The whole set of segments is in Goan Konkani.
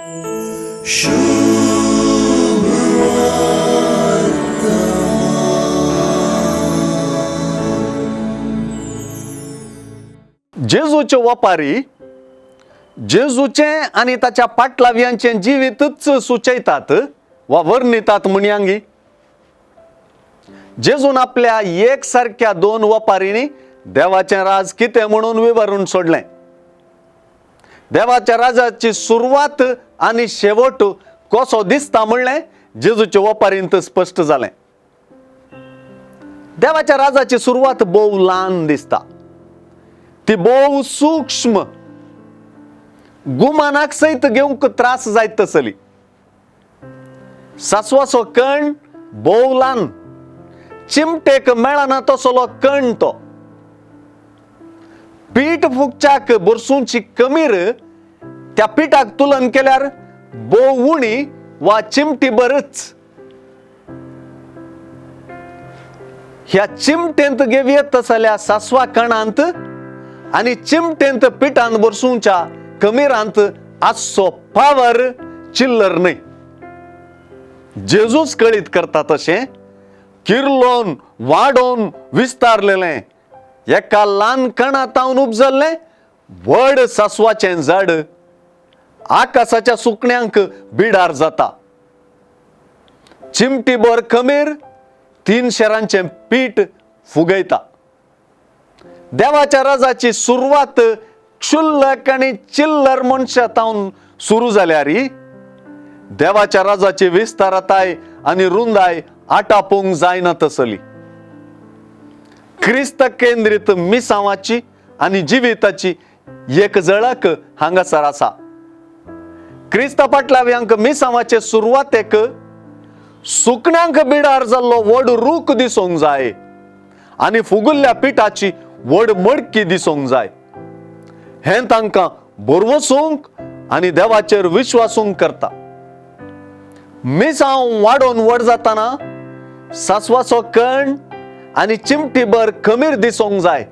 जेजूच्यो वपारी जेजूचें आनी ताच्या पाटलाव्यांचें जिवीतच सुचयतात वा वर्णितात म्हणयांगी. जेजून आपल्या एक सारक्या दोन वपारींनी देवाचें राज कितें म्हणून विवरून सोडलें. देवाच्या राजाची सुरवात आनी शेवट कसो दिसता म्हणलें जेजूचे वपारींत स्पश्ट जालें. देवाच्या राजाची सुरवात भोव ल्हान दिसता, ती भोव सूक्ष्म, गुमानाक सयत घेवंक त्रास जायत तसली. सासवाचो कण भोव ल्हान, चिमटेक मेळना तसलो कण तो. पीठ फुगच्याक भरसूंची कमीर त्या पिठाक तुलन केल्यार भोव उणी वा चिमटी बरच. ह्या चिमटेंत घेवयेत तसल्या सासवा कणांत आनी चिमटेंत पिठांत भरसूंच्या कमिरांत आसचो पावर चिल्लर न्हय. जेजूच कळीत करता तशें किर्लोन वाडोवन विस्तारलेलें एका ल्हान कणा तावन उपजल्लें व्हड सासवाचें झाड आकाशाच्या सुकण्यांक बिडार जाता. चिमटीभर खमीर 3 शेरांचें पीठ फुगयता. देवाच्या राजाची सुरवात क्षुल्लक आनी चिल्लर मनशा तावन सुरू जाल्यार देवाच्या राजाची विस्तारताय आनी रुंदाय आटापूंक जायना तसली. क्रिस्त केंद्रीत मिसांवाची आनी जिविताची एक झळक हांगासर आसा. क्रिस्त पाटलाव्यांक मिसांवाचे सुरवातेक सुकण्यांक बिडार जाल्लो व्हड रूख दिसूंक जाय आनी फुगुल्ल्या पिठाची व्हड मडकी दिसूंक जाय. हें तांकां भरवसूंक आनी देवाचेर विश्वासूंक करता. मिसांव वाडोवन व्हड जातना सासवाचो कण आनी चिमटीभर खमीर दिसूंक जाय.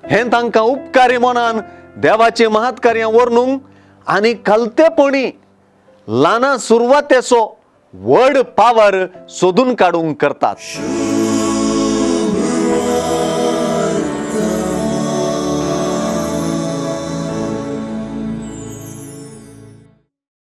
हें तांकां उपकारी मनान देवाची महत्कार्यां वर्णूंक आनी कलतेपणी ल्हाना सुरवातेचो व्हड पावर सोदून काडूंक करतात.